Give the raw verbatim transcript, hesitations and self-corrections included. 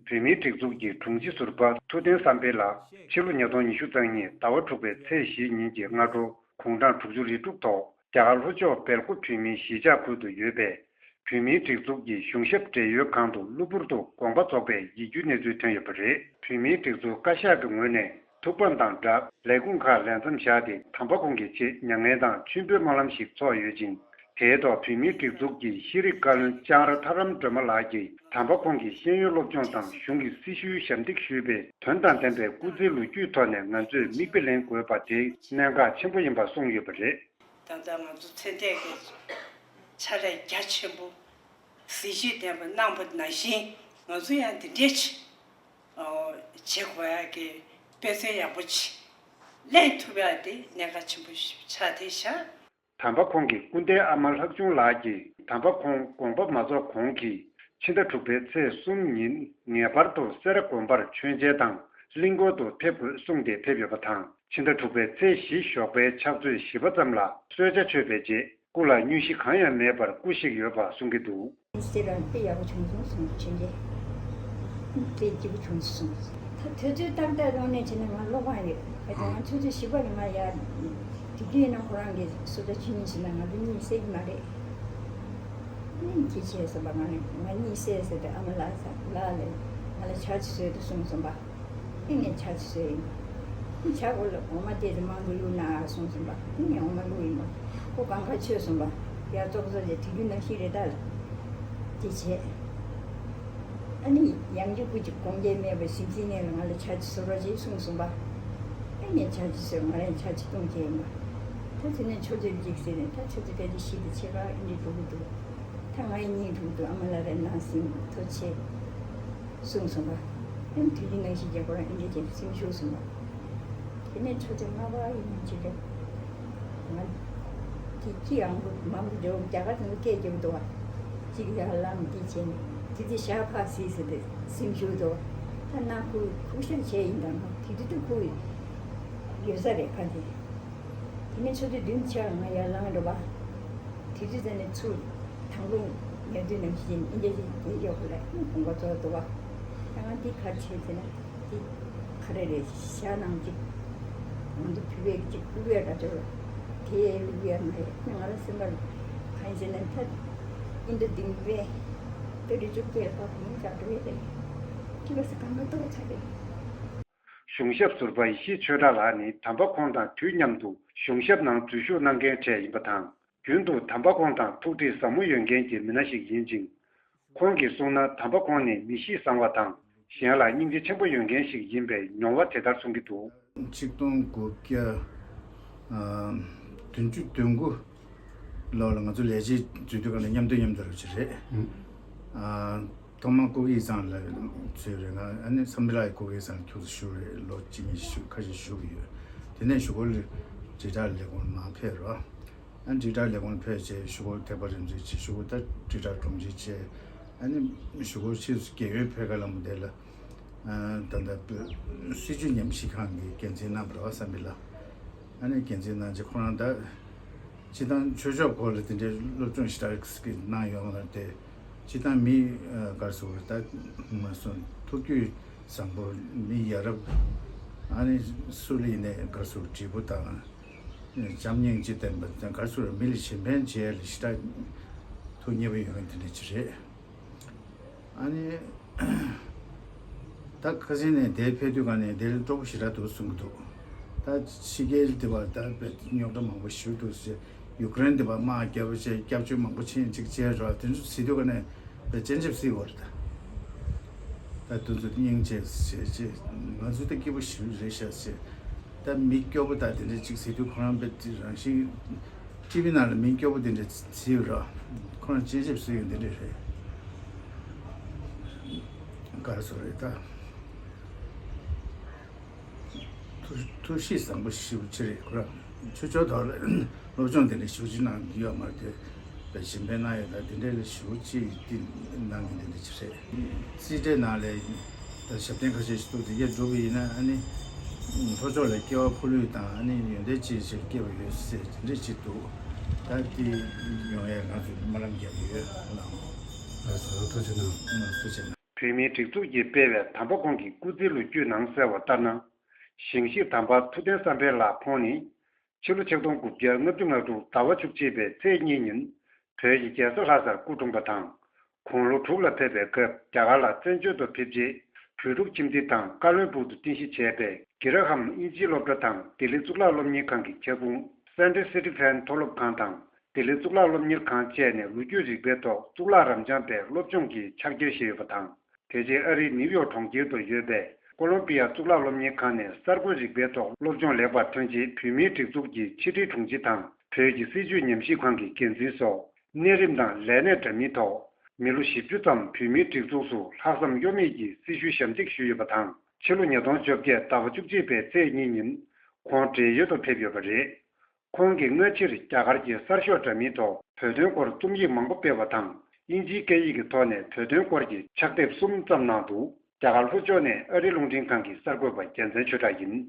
བོད་མིའི་སྒྲིག་འཛུགས་ཀྱི་དྲུང་ཆེ་ཟུར་པ་ཐུབ་བསྟན་བསམ་འཕེལ་ལགས་ཕྱི་ལོ་ཉིས་སྟོང་ཉི་ཤུ་རྩ་གཉིས་ཟླ་བ་དྲུག་པའི་ཚེས་བཞི་ཉིན་གྱི་སྔ་དྲོ་དགུང་གྲངས་དྲུག་ཅུ་རེ་དྲུག་ཐོག་རྒྱ་གར་ལྷོ་ཕྱོགས་སྦེལ་ཀོབ་བོད་མིའི་གཞིས་ཆགས་ཁུལ་དུ་ཡོད་པའི་བོད་མིའི་སྒྲིག་འཛུགས་ཀྱི་གཞུང་ཞབས་བགྲེས་ཡོལ་ཁང་དུ་གློ་བུར་དུ་དགོངས་པ་རྫོགས་པའི་ཡིད་སྐྱོའི་གནས་ཚུལ་ཐོན་ཡོད་པ་རེད། བོད་མིའི་སྒྲིག་འཛུགས་བཀའ་ཤག་གི་ངོས་ནས་ཐུགས་ཕམ་དང་སྦྲགས་ལས་ཁུངས་ཁག་ལས་མཚམས་བཞག་སྟེ་དམ་པ་ཁོང་གི་ཆེད་མྱ་ངན་དང་མཆོད་འབུལ་སྨོན་ལམ་ཞིག་ཚོགས་ཡོད་ཅིང་། དེའི་ཐོག་བོད་མིའི་སྒྲིག་འཛུགས་ཀྱི་ཤེས་རིག་བཀའ་བློན་ལྕང་ར་ཐར་རམ་སྒྲོལ་མ་ལགས་ཀྱིས་དམ་པ་ཁོང་གི་ཤེས་ཡོན་སློབ་སྦྱོང་དང་གཞུང་གི་སྲི་ཞུའི་ཞབས་འདེགས་ཞུས་པའི་དོན་དང་ལྡན་པའི་སྐུ་ཚེའི་ལོ་རྒྱུས་ཐོག་ནས་ང་ཚོས་མིག་དཔེ་ལེན་དགོས་པ་དེ་གནད་འགག་ཆེན་པོ་ཡིན་པ་གསུངས་ཡོད་པ་རེད། ད་ལྟ་ང་ཚོ་ཚེ་འདས་ཀྱི་ཕྱག་ལས་རྒྱ་ཆེན་པོ་གཟི་བརྗིད་ལྡན་པ་གནང་བ་ནང་བཞིན་ང་ཚོ་ཡང་འདི་འདྲས་ཅིག་བྱེད་དགོས་ཡག་གི་དཔེ་མཚོན་ཡག་པོ་ཅིག་ལེན་ཐུབ་ཡག་དེ་གནད་འགག་ཆེན་པོ་ཞིག་ཆགས་བསྡད་ཤག་དམ་པ་ཁོང་གི་སྐུ་ཟླའི་ཨ་མ་ལྷག་ཆུང་ལགས་ཀྱིས་དམ་པ་ཁོང་དགོངས་པ་མ་རྫོགས་གོང་གི་ཕྱི་ཟླ་དྲུག་པའི་ཚེས་གསུམ་ཉིན་ངེས་པར་དུ་སེ་ར་དགོན་པར་མཆོད་མཇལ་དང་གླིང་སྐོར་དུ་ཕེབས་དགོས་གསུངས་ཏེ་ཕེབས་ཡོད་པ་དང་། ཕྱི་ཟླ་དྲུག་པའི་ཚེས་བཞི་ཞོགས་པའི་ཕྱག་ཚོད་བཞི་པ་ཙམ་ལ་གསོལ་ཇ་མཆོད་པའི་རྗེས་སྐུ་ལ་དངོས་གཞི་གང་ཡང་མེད་པར་སྐུ་གཤེགས་ཡོད་པ་གསུང་གི་འདུག་ཁོང་ཟེར་བ་དཔེ་ཡག་པོ་བྱུང་སོང་གསུངས། མཆོད་མཇལ་དཔེ་སྐྱིད་པོ་བྱུང་སོང་། ད་དུས་ཚོད་ཏག་ཏག་རང་ནས་བྱས་ན་ང་ཀློག་པ་ཡོད། ད་ང་ཆུ་ཚོད་བཞི་པ་ནས་ང་ཡར་དེ་དུས་ཡིན་ན་ཁོ་རང་གི་གསོལ་ཇ་མཆོད་ཉིན་ཞིག་ན་ང་ཚོ་གཉིད་སད་ཀྱི་མ་རེད། ཨ་ནི་ཁྱི་བྱས་ཟེར་བ་ང་ནི་ང་གཉིད་སད་ཟེར་ཏེ་ཨ་མ་ལགས་ཟེར་ལགས་ལས་ང་ལ་ཇ་ཅིག་བཟོས་ཏེ་གསུངས་སོང་པ། ཨ་ནི་ཇ་ཅིག་བཟོས་ཡིན་པ། ཨ་ནི་ཇ་གོ་ལ་འོ་མ་དེ་ཚོ་མང་པོ་བླུགས་ན་གསུངས་སོང་པ། ཨ་ནི་འོ་མ་བླུགས་ཡིན་པ། ཁོ་གང་ག་མཆོད་སོང་པ། ཡར་ཙོག་ཙོག་བྱས་དུས་རྒྱུན་ནང་བཞིན་རེད་ད་ལ། དེ་བྱས། ཨ་ནི་ཡང་ཅིག་སྐུ་ཅིག་དགོངས་འགལ་མེད་པར་གཟིམ་ཟིན་ནས་ལ་ང་ལ་ཇ་ཅིག་བཟོ་རོགས་བྱེད་གསུངས་སོང་པ། ཨ་ནི་ཇ་ཅིག་བཟོས་ང་རང་ཇ་ཅིག་བཏུང་བྱས་ཡིན་པ། ད་དེ་ནས་ཆུ་ཚོད་གཅིག་ཟིན་ནས་ད་ཆུ་ཚོད་ཕལ་ཆེར་བཞི་དང་ཕྱེད་ཀ་ཨ་འདྲ་འགྲོ་གི་འདུག་ད་ང་ཡི་གཉིད་འགྲོ་གི་འདུག་ཨ་མ་ལགས་རེ་ནང་ཟིན་ཐུགས་རྗེ་ཆེ། གསུངས་སོང་པ། ཨེམ་དུས་ཀྱི་ནང་བཞིན་རྒྱལ་པོ་རང་ཨེ་འདྲས་ཀྱི་སེམས་ཤུགས་སོང་པ། དེ་ནས་ཆུ་ཚོད་ལྔ་པ་ཡིན་ཅི་རེད། ང་དེ་ཁྱི་ཡང་པོ་མང་པོ་འགྲོ་རྒྱ་གར་དེ་ཚོ་སྐད་རྒྱབ་འདུག་བ། གཅིག་ཡར་ལངས་འདི་བྱས་ནས་དེ་དུས་ཞག་ཕག་སིལ་སིལ་དེ་སེམས་ཤུགས་འདུག་བ། ད་ནང་ཁུག་ཁུག་ཤག་བྱས་ཡིན་དང་དེ་དུས་དུ་ཁུག་ཡོད་ས་རེད་ཁ་དེ། དེ་ནས་ཆུ་ཚོད་བདུན་ཕྱེད་ལ་ང་ཡར་ལངས་འགྲོ་བ། དེ་དུས་ཙམ་ནས་ཚུར་དང་པོ་ཉལ་དུས་ནམ་ཞིག་ཨིན་ཇི་ཞིག་དེ་ཡོག་ལ་དགོངས་པ་རྫོགས་འདུག་བ། ད་ང་འདི་ག་རེ་བྱས་ཟེར་ན་འདི་ག་རེ་རེད་ཞག་ནང་གཅིག་ང་ཚོ་བུད་བས་གཅིག་བླུག་ཡ་འདྲ་འདྲ་དེ་བླུག་ཡ་མ་ཡ་ང་རང་སེམས་པར་གང་ཡིན་ཟེར་ན་ད་ཨིན་ཇི་འདི་བས་ད་རི་ཅུག་སྐྱེས་ལ་ཕ་གུང་ཅག་འགྲོ་ཡ་རེད། ཅི་བ་ས་གང་ག་ཏོག་ཚ་རེད། གཞུང་ཞབས་ཟུར་པ་ཡེ་ཤེས་ཆོས་གྲགས་ལགས་ནི་དམ་པ་ཁོང་དང་དུས་མཉམ་དུ་གཞུང་ཞབས་ནང་འཛུལ་ཞུགས་གནང་མཁན་གྲས་ཡིན་པ་དང་། རྒྱུན་དུ་དམ་པ་ཁོང་དང་ཐུགས་འདྲིས་ཟབ་མོ་ཡོད་མཁན་གྱི་མི་སྣ་ཞིག་ཡིན་ཅིང་། ཁོང་གིས་གསུངས་ན་དམ་པ་ཁོང་ནི་མི་གཤིས་བཟང་བ་དང་གཞན་ལ་སྙིང་རྗེ་ཆེན་པོ་ཡོད་མཁན་ཞིག་ཡིན་པའི་མྱོང་བ་དེ་ལྟར་གསུང་གི་འདུག་ཆིག་སྟོང་དགུ་བརྒྱ་ཨ་བདུན་ཅུ་དོན་དགུ་ལོ་ལ་ང་ཚོ་ལས་བྱེད་འཛུལ་དུས་ག་ལ་མཉམ་དུ་མཉམ་དུ་རུ་ཅི་རེད། ཨ་ཐོག་མར་ཀོ་ཀི་ཚང་ལ་ཚུད་རེད། ང་ཨ་ནི་བསམ་འཕེལ་ལགས་ཀོ་ཀི་ཚང་ཁྱུག་ཙམ་བཞུགས་རེད། ལོ་གཅིག་གཉིས་བཞུགས་ཁ་ཤས་བཞུགས་ཡོད། དེ་ནས་གཞུག་གུ་ལ་དྲིལ་བསྒྲགས་ལས་ཁུངས་མར་ཕེབས་རོགས། ཨ་ནི་དྲིལ་བསྒྲགས་ལས་ཁུངས་ཕེབས་རྗེས་གཞུག་གུ་ཐེག་པ་རིམ་བྱོན་བྱས། གཞུག་གུ་ད་དྲིལ་བསྒྲགས་དྲུང་ཆེ་བྱས། ཨ་ནི་གཞུག་གུ་ཕྱིས་སུ་རྒྱལ་ཡོངས་བོད་དགའ་ལྷ་མོ་དེ་ལ་ཨ་ད་ལྟ་སྲིད་བྱུས་ཉམས་ཞིབ་ཁང་གི་འགན་འཛིན་གནང་བ་རེད་བསམ་པ་ལ། ཨ་ནི་འགན་འཛིན་གནང་རྗེས་ཁོ་རང་ད་སྤྱི་བཏང་ཆོས་ཕྱོགས་སྐོར་ལ་དེ་འདྲའི་སློབ་སྦྱོང་ཞེ་དྲག་གནང་ཡོང་ལ་དེ་སྤྱི་བཏང་མི་ག་རེ་ཟེར་དགོས་རེད། ད་མ་སོང་ཐུགས་རྒྱུས་བཟང་པོ་མི་ཡ་རབས་ཨ་ནི་སུ་ལ་ཡིན་ནའི་ག་རེ་ཟེར་དགོས་རེད། དྲིན་པོ་དང་། བྱམས་སྙིང་རྗེ་ལྡན་པ་དང་ག་རེ་ཟེར་མི་ལ་གཞན་ཕན་བྱེད་ཡ་ལ་ཞེ་དྲག་ཐུགས་མཉེས་པོ་ཡོད་མཁན་དེ་འདྲ་ཅིག་རེད། ཨ་ནི་ད་ཁ་སང་ནས་དེར་ཕེབས་དུས་ག་ནས་དེར་སྤྲོ་པོ་ཞེ་དྲག་འདུག་གསུང་གི་འདུག་ད་ཕྱི་རྒྱལ་དེ་བ་ད་དཔེ་རྙོག་དྲ་མང་པོ་ཞིག་འདུག་ཟེར། ཡུ་ཀེ་རེན་དེ་བ་དམག་རྒྱབ་བྱས་སྐྱབས་བཅོལ་མང་པོ་ཕྱིན་ཅིག་བྱས་རོགས་དེ་ཚོ་ཟེར་དུས་ག་ནས། དཔེ་སྤྱན་ཆབ་སྲིད་བར་ད། ད་དུང་ཚོ་སྙིང་རྗེ་ཞེས་བྱས་ང་ཚོ་ད་སྐྱིད་པོ་ཞིག་རེད་ཤག་ཟེར། ད་མི་སྐྱོ་པོ་ད་དེ་འདྲ་ཅིག་ཟེར་དུས་ཁོ་རང་དཔེ་རང་བཞིན་ཊི་ཝི་ནང་ལ་མི་སྐྱོ་པོ་དེ་འདྲ་ཟེར་ར། ཁོ་རང་སྤྱན་ཆབ་སྲིད་ཡོད་དེ་འདྲ་རེད། ག་རེ་ཟེར་རེད་ད། ཐུགས་ཐུགས་གཤིས་བཟང་པོ་ཞེ་པོ་ཅིག་རེད་ཁོ་རང་། ཆོས་ཕྱོགས་ཐོག་ལ་སློབ་སྦྱོང་དེ་འདྲ་ཞེ་པོ་ཅིག་གནང་གི་ཡོད་མ་རེད་དེ། དཔེ་གཞན་ཕན་གནང་ཡོད་ད་དེ་འདྲ་ལ་ཞེ་པོ་ཅིག་འདི་གནང་གི་དེ་འདྲ་ཅིག་རེད། རྩིས་ཁྲའི་ནང་ལ་ད་ཞབས་བརྟན་ཁ་ཤས་ཤིག་འདུག་དེ་གས་འགྲུབ་པ་ཡིན་ན་ཨ་ནི་ལྷོ་ཕྱོགས་ལ་སྐྱེ་བ་འཕོ་ལུས་དང་ཨ་ནི་ཡོན་ཏན་ཅན་ཞིག་སྐྱེ་བ་ཡོད་ཟེར་དེ་འདྲ་ཅིག་འདུག་ད་དེ་ཡོང་ཡས་ང་ཚོས་སྨོན་ལམ་རྒྱག་གི་ཡོད་ལགས། ལགས་སོ་ཐུགས་རྗེ་གནང་། ཐུགས་རྗེ་གནང་། བོད་མིའི་སྒྲིག་འཛུགས་ཀྱིས་སྤེལ་བའི་དམ་པ་ཁོང་གི་སྐུ་ཚེ་ལོ་རྒྱུས་ནང་གསལ་བ་ལྟར་ན། ཞིང་གཤེགས་དམ་པ་ཐུབ་བསྟན་བསམ་འཕེལ་ལགས་ཁོང་ནི། ཕྱི་ལོ་ཆིག་སྟོང་དགུ་བརྒྱ་ལྔ་བཅུ་ང་དྲུག་ཟླ་བ་བཅུ་གཅིག་པའི་ཚེས་གཉིས་ཉིན། བོད་ཀྱི་རྒྱལ་ས་ལྷ་སར་སྐུ་འཁྲུངས་པ་དང་། དགུང་ལོ་དྲུག་ལ་ཕེབས་པའི་སྐབས་རྒྱ་གར་ལ་བཙན་བྱོལ་དུ་ཕེབས་རྗེས། བོད་ཕྲུག་ཁྱིམ་སྡེ་དང་བཀའ་བློན་སྦུག་ཏུ་རྟེན་གཞི་བྱས་པའི་གྷི་ར་ཧམ་དབྱིན་ཇིའི་སློབ་གྲྭ་དང་ལྡི་ལི་གཙུག་ལག་སློབ་གཉེར་ཁང་གི་ཁྱབ་ཁོངས་Sandhya City Fan་མཐོ་སློབ་ཁང་དང་ལྡི་ལི་གཙུག་ལག་སློབ་གཉེར་ཁང་བཅས་ནས་ལོ་རྒྱུས་རིག་པའི་ཐོག་གཙུག་ལག་རབ་འབྱམས་པའི་སློབ་སྦྱོང་གི་ཕྱག་འཁྱེར་བཞེས་ཡོད་པ་དང་། དེ་རྗེས་ཨ་རིའི་ནིའུ་ཡོག་གྲོང་ཁྱེར་དུ་ཡོད་པའི་ཀོ་ལོམ་པི་ཡ་གཙུག་ལག་སློབ་གཉེར་ཁང་ནས་གསར་འགོད་རིག་པའི་ཐོག་སློབ་སྦྱོང་ལེགས་པར་ཐོན་རྗེས། བོད་མིའི་སྒྲིག་འཛུགས་ཀྱི་ཕྱི་དྲིལ་དྲུང་ཆེ་དང་བོད་ཀྱི་སྲིད་བྱུས་ཉམས་ཞིབ་ཁང་གི་འགན་འཛིན་སོགས་གནས་རིམ་དང་ལས་གནས་འདྲ་མིན་ཐོག་མི་ལོ་བཞི་བཅུ་ཙམ་བོད་མིའི་སྒྲིག་འཛུགས་སུ་ལྷག་བསམ་གཡོ་མེད་ཀྱིས་སྲི་ཞུ་ཞབས་འདེགས་ཞུས་ཡོད་པ་དང་། ཕྱི་ལོ་ཉིས་སྟོང་བཅོ་བརྒྱད་ཟླ་བ་བཅུ་གཅིག་པའི་ཚེས་གཉིས་ཉིན་ཁོང་བགྲེས་ཡོལ་དུ་ཕེབས་ཡོད་པ་རེད། ཁོང་གིས་སྔ་ཕྱིར་རྒྱ་གར་གྱི་གསར་ཤོག་འདྲ་མིན་ཐོག་བོད་དོན་སྐོར་རྩོམ་ཡིག་མང་པོ་སྤེལ་བ་དང་། དབྱིན་ཇིའི་སྐད་ཡིག་གི་ཐོག་ནས་བོད་དོན་སྐོར་གྱི་ཕྱག་དེབ་གསུམ་བརྩམས་གནང་འདུག་རྒྱ་གར་ལྷོ་ཕྱོགས་ནས་ཨ་རི་རླུང་འཕྲིན་ཁང་གི་གསར་འགོད་པ་རྒྱལ་མཚན་ཆོས་གྲགས་ཡིན།